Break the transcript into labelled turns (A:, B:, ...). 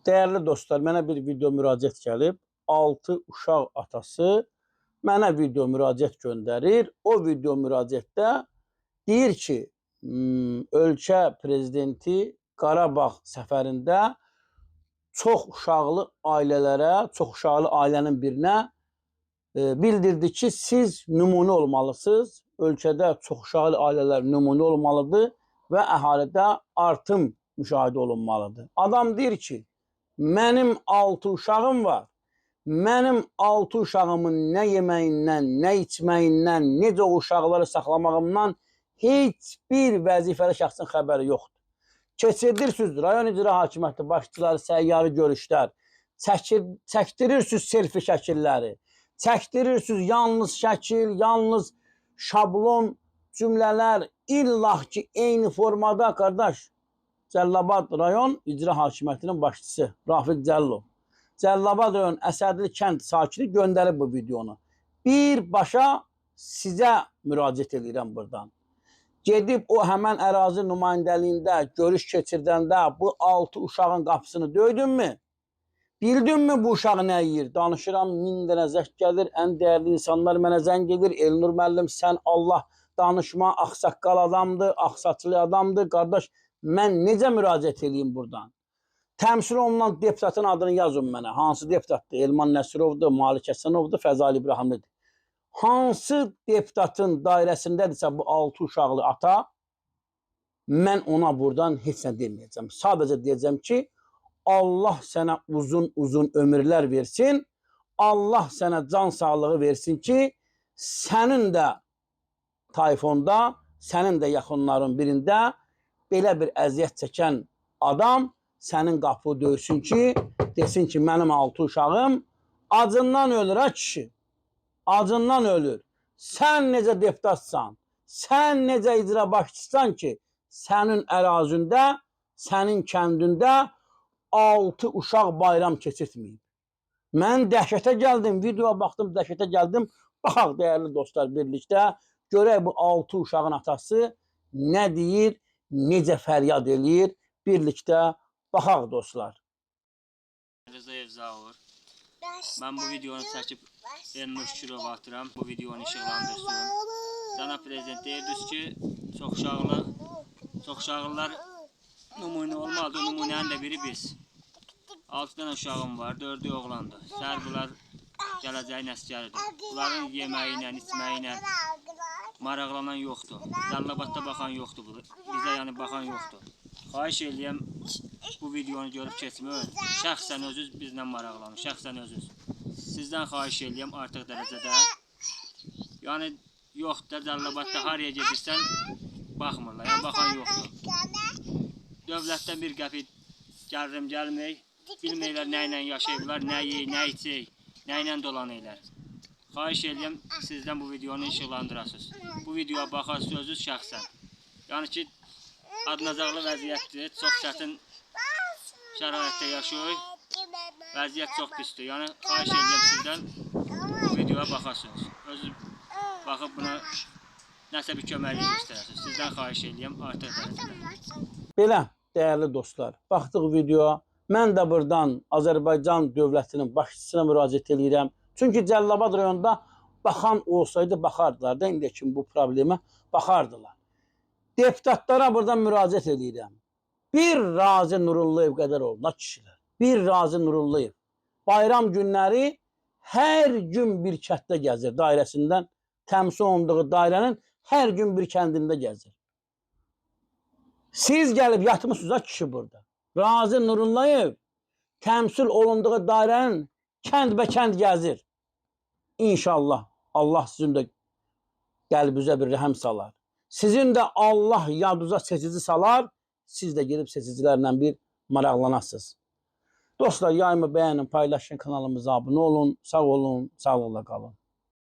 A: Dəyərli dostlar, mənə bir video müraciət gəlib. 6 uşaq atası mənə video müraciət göndərir. O video müraciətdə deyir ki, ölkə prezidenti Qarabağ səfərində çox uşaqlı ailələrə, çox uşaqlı ailənin birinə bildirdi ki, siz nümunə olmalısınız. Ölkədə çox uşaqlı ailələr nümunə olmalıdır və əhalidə artım müşahidə olunmalıdır. Adam deyir ki, mənim 6 uşağım var. Mənim 6 uşağımın nə yeməyindən, nə içməyindən, necə o uşaqları saxlamağımdan heç bir vəzifəli şəxsin xəbəri yoxdur. Keçirdirsiniz rayon icra hakimiyyəti başçıları səyyarı görüşlər, çəkdirirsiniz selfie şəkilləri, çəkdirirsiniz yalnız şəkil, yalnız şablon cümlələr, illah ki eyni formada qardaş. Cəllabad rayon icra hakimiyyətinin başçısı Rafiq Cəllov. Cəllabad rayon Əsədli kənd sakini göndərib bu videonu. Birbaşa sizə müraciət edirəm buradan. Gedib o həmən ərazi nümayəndəliyində görüş keçirdəndə bu 6 uşağın qapısını döydünmü? Bildinmi bu uşaq nə yeyir? Danışıram, 1000 dənə zəng gəlir, ən dəyərli insanlar mənə zəng edir. Elnur müəllim, sən Allah danışma, ağsaqqal adamdır, ağsaçlı adamdır. Qardaş, mən necə müraciət eləyim buradan? Təmsil olunan deputatın adını yazın mənə. Hansı deputatdır? Elman Nəsirovdur, Malik Həsənovdur, Fəzail İbrahimlidir. Hansı deputatın dairəsindədirsə bu 6 uşaqlı ata, mən ona buradan heç nə deməyəcəm. Sadəcə deyəcəm ki, Allah sənə uzun-uzun ömürlər versin. Allah sənə can sağlığı versin ki, sənin də tayfonda, sənin də yaxınların birində belə bir əziyyət çəkən adam sənin qapını döysün ki, desin ki, mənim 6 uşağım acından ölür ha kişi. Acından ölür. Sən necə deputatsan, sən necə icra başçısan ki, sənin ərazində, sənin kəndində 6 uşaq bayram keçirtməyib. Mən dəhşətə gəldim, videoya baxdım, dəhşətə gəldim. Baxaq dəyərli dostlar birlikdə, görək bu 6 uşağın atası nə deyir, necə fəryad eləyir. Birlikdə baxaq dostlar.
B: Rızayev Zaur. Mən bu videonu çəkib Elnur Şükürova atıram. Bu videonu işıqlandırsın. Cənab prezident deyirdiniz ki, çox uşaqlılar nümunə olmalıdır. Nümunənin də biri biz. 6 dənə uşağım var, 4-ü oğlandır. Səhər bunlar gələcəyin əsgəridir. Bunların yeməyi ilə, içməyi ilə maraqlanan yoxdur. Cəllabadda baxan yoxdur. Bizə yəni baxan yoxdur. Xahiş eləyəm bu videonu görüb keçməyin. Şəxsən özünüz bizlə maraqlanın. Şəxsən özünüz. Sizdən xahiş eləyəm artıq dərəcədə. Yəni yoxdur da Cəllabadda haraya gedirsən baxmırlar. Yəni baxan yoxdur. Dövlətdən bir qəpik gəlirim gəlmək. Bilmirlər nə ilə yaşayıblar, nə yeyir, nə içir, nə ilə dolanırlar. Xahiş eləyəm sizdən bu videonu işıqlandırasınız. Bu videoya baxasınız özünüz şəxsən. Yəni ki, adınacaqlı vəziyyətdir. Çox çətin şəraitdə yaşayır. Vəziyyət çox pisdir. Yəni xahiş eləyəm sizdən bu videoya baxasınız. Özünüz baxıb buna nəsə bir köməklik göstərəsiniz. Sizdən xahiş eləyəm artıq dərəcədə.
A: Belə, dəyərli dostlar, baxdıq videoya. Mən də buradan Azərbaycan dövlətinin başçısına müraciət eləyirəm. Çünki Cəllabad rayonunda baxan olsaydı baxardılar da, indi kimi bu problemə baxardılar. Deputatlara buradan müraciət eləyirəm. Bir Razi Nurullayev qədər olun, ha kişilər. Bir Razi Nurullayev. Bayram günləri hər gün bir kənddə gəzir dairəsindən. Təmsil olunduğu dairənin hər gün bir kəndində gəzir. Siz gəlib yatmısınız ha kişi burada. Razi Nurullayev təmsil olunduğu dairənin kənd bə kənd gəzir. İnşallah Allah sizin də qəlbinizə bir rəhəm salar. Sizin də Allah yaduza seçici salar. Siz də gedib seçicilərlə bir maraqlanasınız. Dostlar, yayımı bəyənin, paylaşın, kanalımıza abunə olun. Sağ olun, sağlıqla qalın.